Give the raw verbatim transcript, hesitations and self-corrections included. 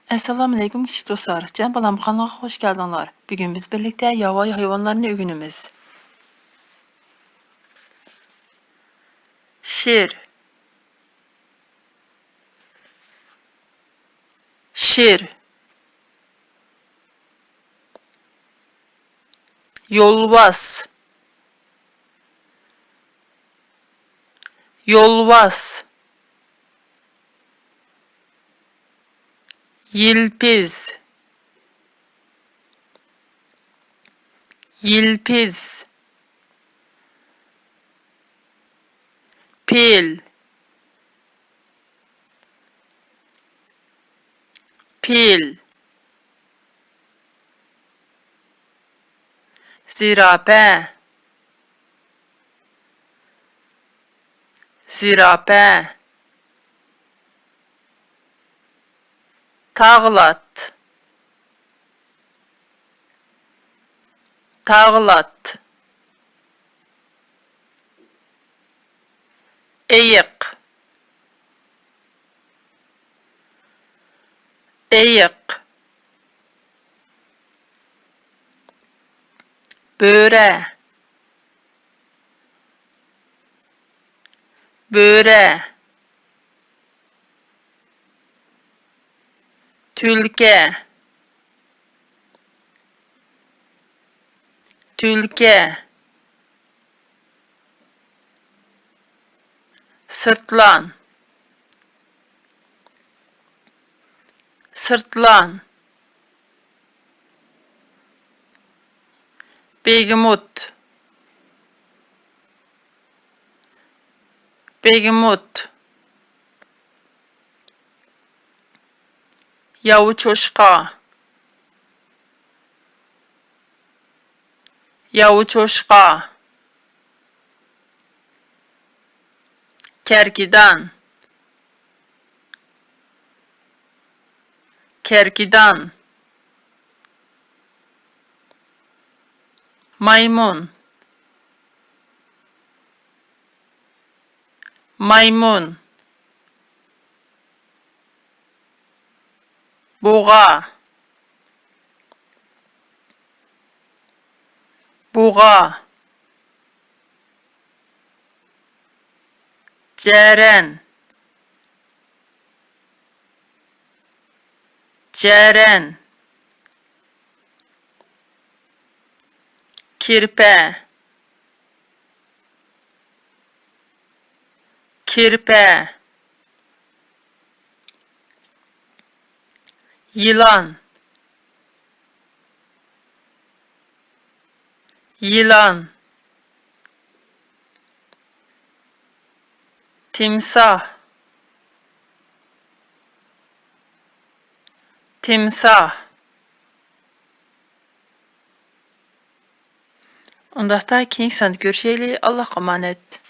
ئەسسالامۇئەلەيكۇم، كىچىك دوستلار. جان بالام، قانىلىغا خوش كەلدىڭلار. بۈگۈن بىز بىرلىكتە ياۋايى ھايۋانلارنى ئۆگىنىمىز. شىر. شىر. يولۋاس. يولۋاس. يىلپىز. يىلپىز. پىل. پىل. زىراپە. زىراپە. تاغلات. تاغلات. ئېيىق. ئېيىق. بۆرە. بۆرە. تۈلكە. تۈلكە. سىرتلان. سىرتلان. بېگېموت. بېگېموت. ياۋا چوشقا. ياۋا چوشقا. كەركىدان. كەركىدان. مايمۇن. مايمۇن. بۇغا. بۇغا. جەرەن. جەرەن. كىرپە. كىرپە. يىلان. يىلان. تىمساھ. تىمساھ. ئۇنداقتا كېيىنكى ساندا كۆرۈشەيلى. ئاللاھقا ئامانەت.